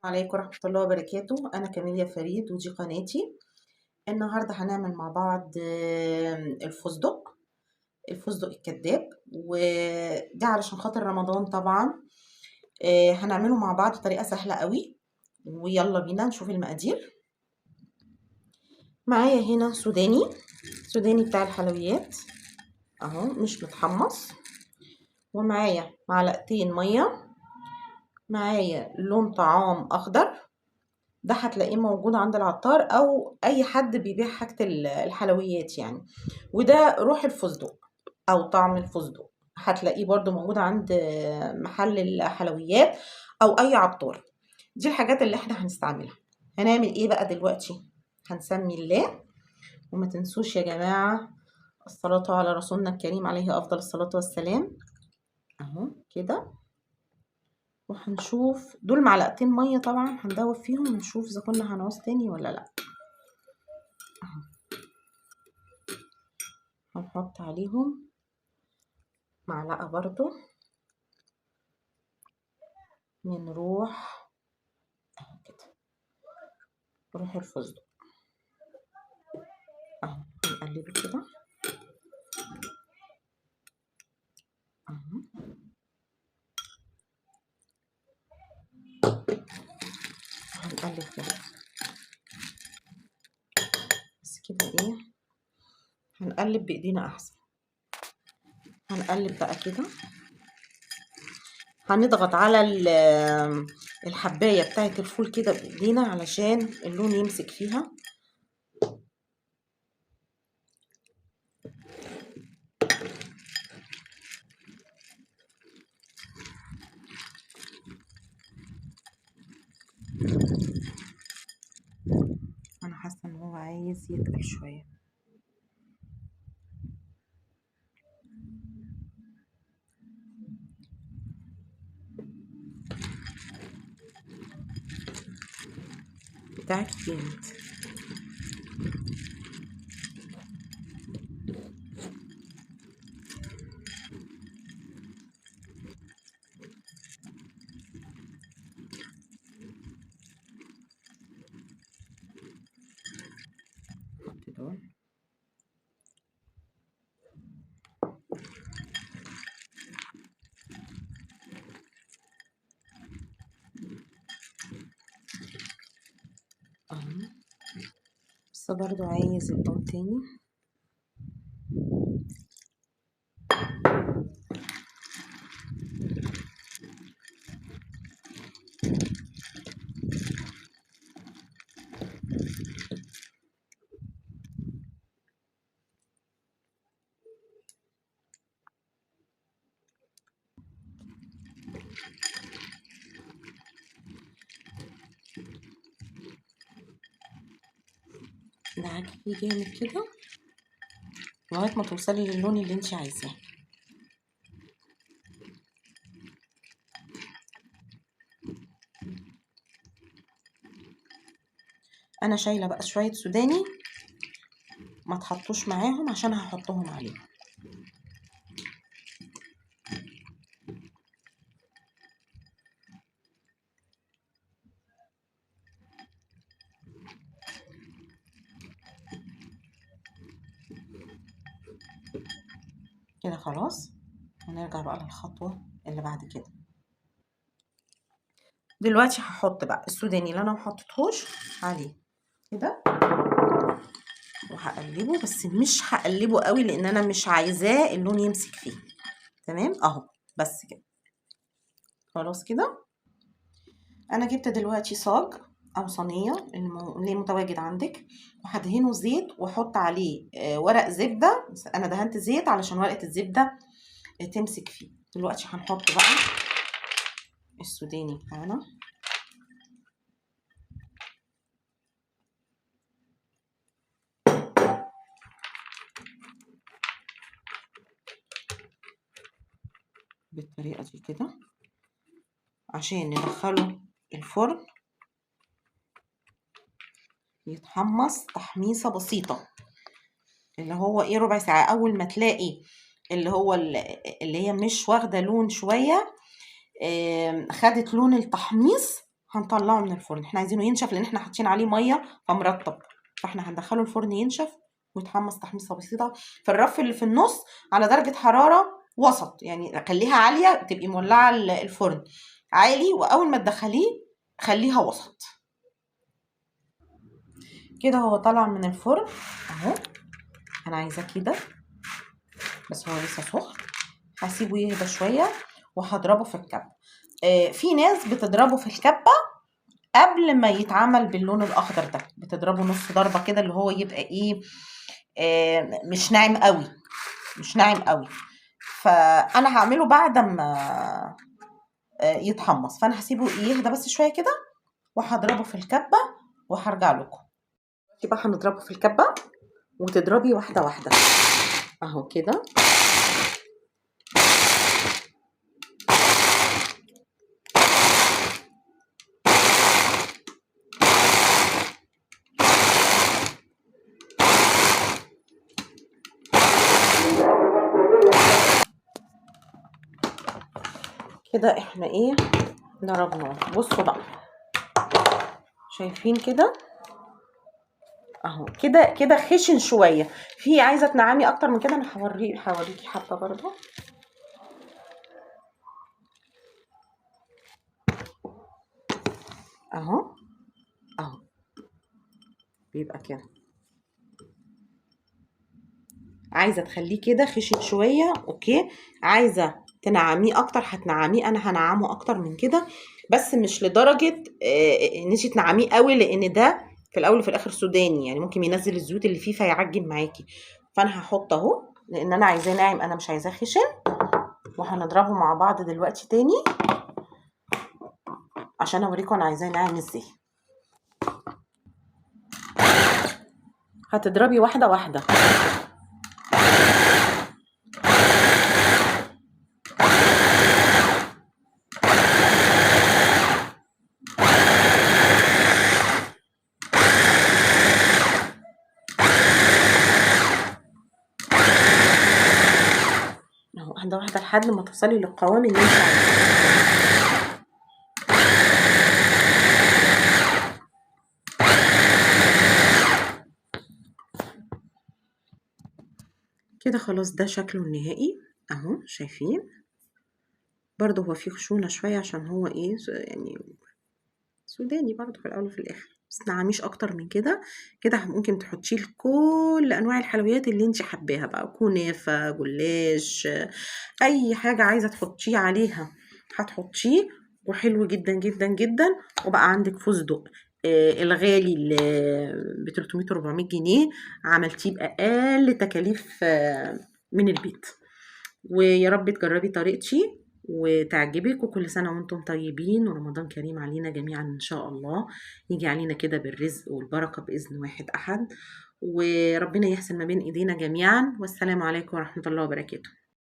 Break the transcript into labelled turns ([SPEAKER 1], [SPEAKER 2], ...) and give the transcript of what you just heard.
[SPEAKER 1] عليكم ورحمة الله وبركاته. أنا كاميليا فريد ودي قناتي. النهاردة هنعمل مع بعض الفستق الكذاب، وده علشان خاطر رمضان طبعا. هنعمله مع بعض بطريقة سهلة قوي، ويلا بينا نشوف المقادير. معايا هنا سوداني بتاع الحلويات اهو، مش متحمص، ومعايا معلقتين مية، معايا لون طعام اخضر، ده هتلاقيه موجود عند العطار او اي حد بيبيع حاجة الحلويات يعني، وده روح الفستق او طعم الفستق، هتلاقيه برضو موجود عند محل الحلويات او اي عطار. دي الحاجات اللي احنا هنستعملها. هنعمل ايه بقى دلوقتي؟ هنسمي الله، وما تنسوش يا جماعة الصلاة على رسولنا الكريم عليه افضل الصلاة والسلام. اهو كده، وهنشوف دول معلقتين مية طبعا هندوب فيهم ونشوف اذا كنا هنعوز تاني ولا لا. اهو هنحط عليهم معلقه برضو من روح اهو كده، روح الفستق اهو، هنقلبه كده اهو. هنقلب كده بس كده، ايه، هنقلب بايدينا احسن. هنقلب بقى كده، هنضغط على الحبايه بتاعت الفول كده بايدينا علشان اللون يمسك فيها. انا حاسه ان هو عايز يتقل شوية. بتاعك جامد. حط دول. بس برضو عايز اللون تاني. دعكي فيه جامد كده لغاية ما توصلي للون اللي انت عايزاه. انا شايله بقى شوية سوداني ما تحطوش معاهم عشان هحطهم عليهم. كده خلاص، هنرجع بقى للخطوة اللي بعد كده. دلوقتي هحط بقى السوداني اللي انا ما حطيتهوش عليه كده، وهقلبه، بس مش هقلبه قوي لان انا مش عايزاه اللون يمسك فيه. تمام اهو، بس كده خلاص كده. انا جبت دلوقتي صاج او صينية اللي متواجد عندك، وهدهنه زيت واحط عليه ورق زبدة. بس انا دهنت زيت علشان ورقة الزبدة تمسك فيه. دلوقتي هنحط بقى السوداني بتاعنا. بالطريقة دي كده عشان ندخله الفرن يتحمص تحميصة بسيطة، اللي هو ايه، ربع ساعة. اول ما تلاقي اللي هو اللي هي مش واخدة لون شوية، خدت لون التحميص، هنطلعه من الفرن. احنا عايزينه ينشف لان احنا حاطين عليه مية فمرطب، فاحنا هندخله الفرن ينشف ويتحمص تحميصه بسيطة في الرف اللي في النص على درجه حرارة وسط، يعني خليها عالية، تبقي مولعه الفرن عالي، واول ما تدخليه خليها وسط كده. هو طالع من الفرن اهو، انا عايزاه كده بس هو لسه سخن، هسيبه يهدى شوية وهضربه في الكبه. في ناس بتضربه في الكبه قبل ما يتعمل باللون الاخضر ده، بتضربه نص ضربه كده اللي هو يبقى ايه، مش ناعم قوي، مش ناعم قوي. فانا هعمله بعد ما يتحمص، فانا هسيبه يهدى بس شوية كده وهضربه في الكبه وهرجع لكم. يبقى هنضربه في الكبه، وتضربي واحدة واحدة اهو كده. كده احنا ايه ضربناه. بصوا بقى، شايفين كده اهو، كده كده خشن شوية. في عايزه تنعمي اكتر من كده، انا هوريكي حبه برضو. اهو اهو بيبقى كده. عايزه تخليه كده خشن شوية okay، عايزه تنعميه اكتر هتنعميه، انا هنعمه اكتر من كده بس مش لدرجة ان انت تنعميه قوي، لان ده في الاول وفي الاخر سوداني، يعني ممكن ينزل الزيوت اللي فيه فيعجن معاكي. فانا هحط اهو لان انا عايزاه ناعم، انا مش عايزاه خشن. وهنضربه مع بعض دلوقتي تاني عشان اوريكم انا عايزاه ناعم ازاي. هتضربي واحدة واحدة. واحدة واحدة لحد ما توصلي للقوام اللي انت عايزاه. كده خلاص ده شكله النهائي اهو، شايفين؟ برضه هو فيه خشونة شوية عشان هو ايه يعني سوداني برضه في الاول وفي الاخر، بس نعميش اكتر من كده. كده ممكن تحطيه لكل انواع الحلويات اللي انت حباها بقى، كنافه، جلاش، اي حاجة عايزه تحطيه عليها هتحطيه، وحلو جدا جدا جدا. وبقى عندك فستق الغالي اللي ب 300 400 جنيه، عملتيه باقل تكاليف من البيت. ويا رب تجربي طريقتي وتعجبك، وكل سنة وانتم طيبين، ورمضان كريم علينا جميعا إن شاء الله، يجي علينا كده بالرزق والبركة بإذن واحد أحد، وربنا يحسن ما بين إيدينا جميعا. والسلام عليكم ورحمة الله وبركاته.